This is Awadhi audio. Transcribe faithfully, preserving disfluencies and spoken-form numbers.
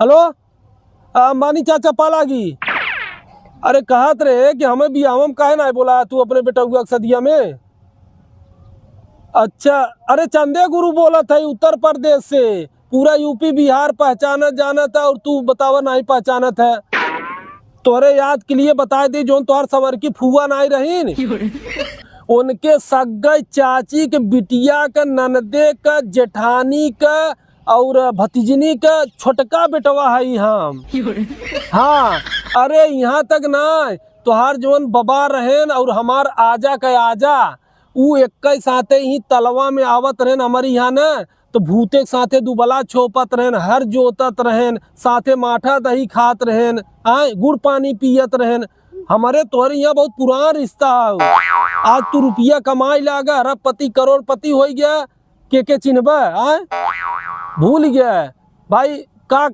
हेलो, आ, मानी चाचा पालागी। अरे कहत रहे कि हमें बियाहवा में काहे नाहीं बोला तू अपने बेटउआ के सदिया में? अच्छा, अरे चंदे गुरु बोलत है उत्तर प्रदेश से, पूरा यूपी बिहार पहचानत जानत है और तू बतावा नाहीं पहचानत है। तोहरे याद के लिए बताइ दी, जौन तोहार संवरकी फुआ नाहीं रहीन, उनके सग्गई चाची के बिटिया के ननदे के जेठानी के और भतीजनी के छोटका बेटवा हई हम। हाँ, अरे इहाँ तक नाहीं, तोहार जौन बबा रहेन और हमार आजा के आजा, ऊ एक्कै साथे ही तलवा में आवत रहेन हमरी इहाँ न, तो भूते के साथे दुबला छोपत रहेन, हर जोतत रहेन, साथे माठा दही खात रहेन, आय गुड़ पानी पियत रहेन। हमरे तोहरे इहाँ बहुत पुरान रिश्ता हौ। आज तू रुपिया कमाइ लागा, अरबपति करोड़पति होइ गया, के के चिन्हबा, आय? भूल गया। भाई, का